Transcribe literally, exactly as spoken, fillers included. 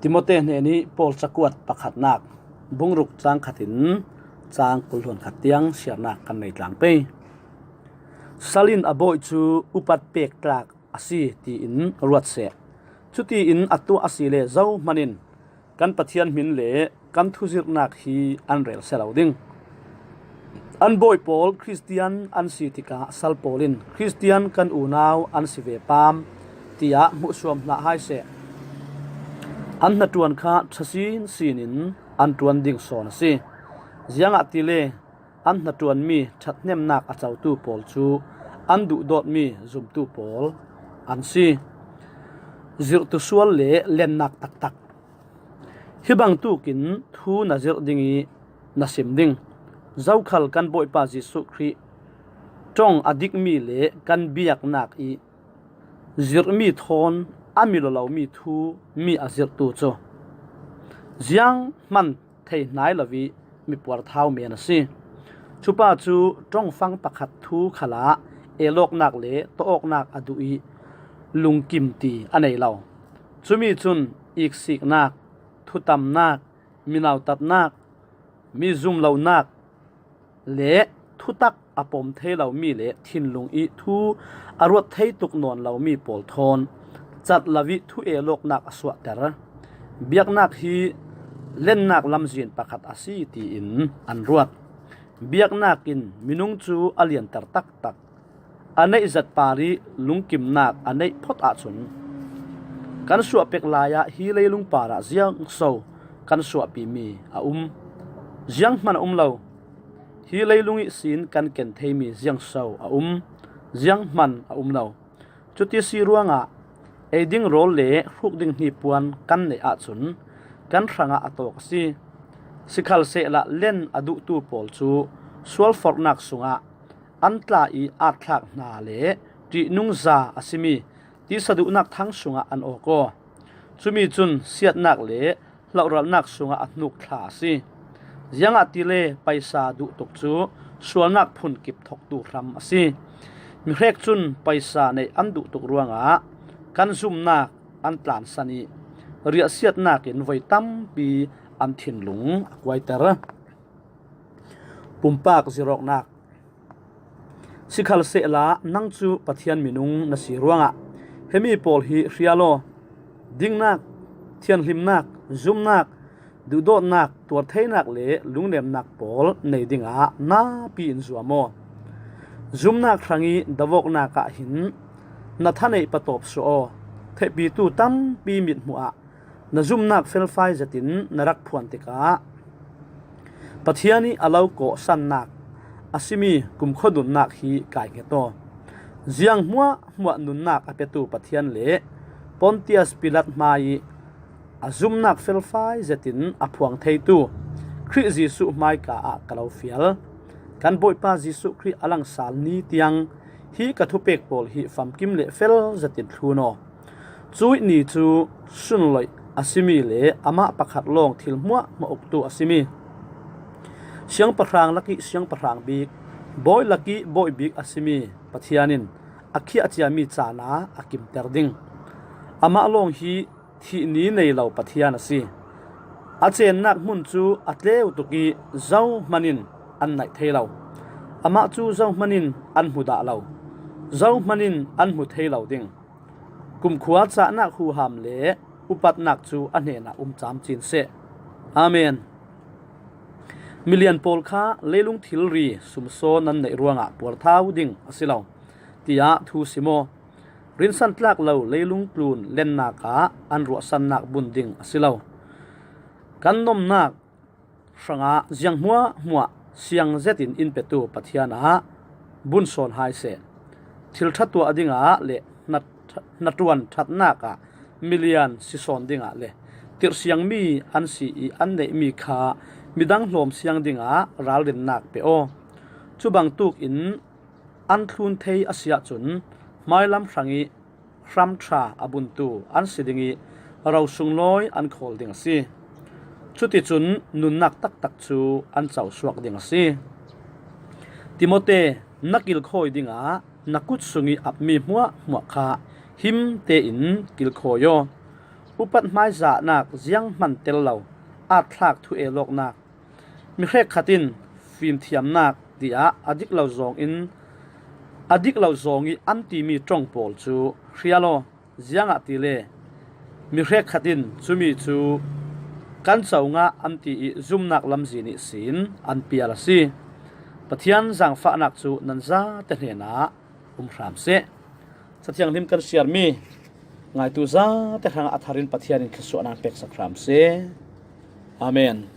Timote hnenih Paul cakuat pakhatnak, bungruk cang khatin cang kul hluan khat tiang siarnak kan nei tlang pei. Sal in a bawih cu upat pek tlak a si tiin ruat seh. Cutiin a tuah a si le zohman in kan Pathian hmin le kan thuzirhnak hi an rel sia lo ding. An bawi pawl Khristian an si tikah sal pawl in Khristian kan unau an si ve pam, tiah hmuhsuam hlah hai seh. An hnaṭuan kha ṭha sinsin in an ṭuan ding sawn a si. Ziangahtile an hnaṭuanmi ṭhathnemnak a cotu pawl cu an duhdawtmi zumtu pawl an si. Zirhtu sual le lennak taktak. Hi bangtukin thu na zirh ding i na sim ding. Zokhal kan Bawipa Jesuh Khrih ṭong a dikmi le kan biaknak i zirhmi thawn a mil lomi thu mi a zirhtu cu zianghman thei hnai lo i mi puarthau men a si. Cupa cu ṭongfang pakhat thu khalah elawknak le tawawknak a duh i lungkim ti a nei lo. Cumi cun iksiknak, thutamnak, mi nautatnak, mi zum lonak le thutak a pom thei lomi le thinlung i thu a ruat thei tuk nawn lomi pawl thawn cat lo i thu elawknak a suahter. Biaknak hi lennak lamzin pakhat a si tiin an ruat. Biaknak in minung cu a lianter taktak. A neih zat par i lungkimnak a neih phot ahcun kan suahpek lai ah hi leilung parah ziangso kan suahpimi a um. Zianghman a um lo. Hi leilung ihsin kan ken theimi ziangso a um. Zianghman a um lo. Cuti si ruangah ei ding rawl le hruk ding hnipuan kan neih ahcun kan hrangah a tawk a si. Sikhalsehla len a duhtu pawl cu sualforhnak sungah an tla i aat thlak hna le ṭihnungza a simi tisa duhnak thang sungah an awk aw. Cumi cun siatnak le hlohralnak sungah a hnuk thla a si. Ziangahtile paisa duh tuk cu sualnak phun kip thoktu hram a si. Mihrek cun paisa neih an duh tuk ruangah kan zumnak an tlansan i riahsiatnak in voi tampi an thinlung a kuaiter. Pumpak zirawknak. Sikhalsehla nang cu Pathian minung na si ruangah himi pawl hi hrial aw. Dingnak, thianhlimnak, zumnak, duhdawtnak, tuartheinak le lungnemnak pawl nei dingah napi in zuam aw. Zumnak hrang i davawknak ah hin na thaneih patawp suah aw. Theihpitu tampi mithmuh ah na zumnak felfai zetin na rak phuan tikah Pathian i a lo kawhsannak a simi kumkhua nunnak hi kai hnget aw. Ziang hmuahhmuah nunnak a petu Pathian le Pontius Pilat hmai i a zumnak felfai zetin a phuang theitu Khrih Jesuh hmaika ah ka lo fial. Kan Bawipa Jesuh Khrih a langsal ni tiang hi ka thupek pawl hi famkim le fel zetin thlun aw. Cuih ni cu sunloih a simi le amah pakhat lawng thil hmuahhmuah uktu a simi, siangpahrang lakih siangpahrang bik, bawi lakih bawi bik a simi Pathian in a khiah ciami caan ah a kimter ding. Amah lawng hi thih ni nei lo Pathian a si. A cennak hmun cu a tleu tuk i zohman in an naih thei lo. Amah cu zohman in an hmu dah lo. Zohman in an hmu thei lo ding. Kumkhua cahnak huham le upatnak cu a hnenah um camcin seh. Amen. Milian pawl kha leilung thilri sumsaw nan neih ruangah puarthau ding a si lo, tiah thu sim aw. Rinsan tlak lo leilung tlun lennak ah an ruahsannak bun ding a si lo. Kan nomnak hrangah ziang hmuahhmuah siang zetin in petu Pathian ah bun sawn hai seh. Thil ṭha tuah dingah le hna-, hnaṭuan ṭhatnak ah milian si sawn dingah le tirhsiangmi an si i an neihmi kha midang hlawm siang dingah ralrinnak pe aw. Cu bangtuk in an thlun thei a si ahcun hmailam hrang i hramṭha a buntu an si ding i ro sunglawi an khawl ding a si. Cuticun nunnak taktak cu an cosuak ding a si. Timote, na kilkhawi dingah na kut sung i apmi hmuahhmuah kha him tein kilkhawi aw. upat hmaizahnak, zianghman tel lo, atthlak thu-el awknak, mi hrekkhat in fimthiamnak tiah a dik lo zawng in, a dik lo zawng ih an timi ṭong pawl cu hrial aw. Ziangahtile mi hrekkhat in cumi cu kan co ngah an ti ih zumnak lamzin ihsin an pial a si. Pathian zaangfahnak cu nan zate hnenah um hram seh. Cathianghlim kan siarmi ngaitu zate hrangah a thar in Pathian in thluasuahnak peksak hram seh. Amen.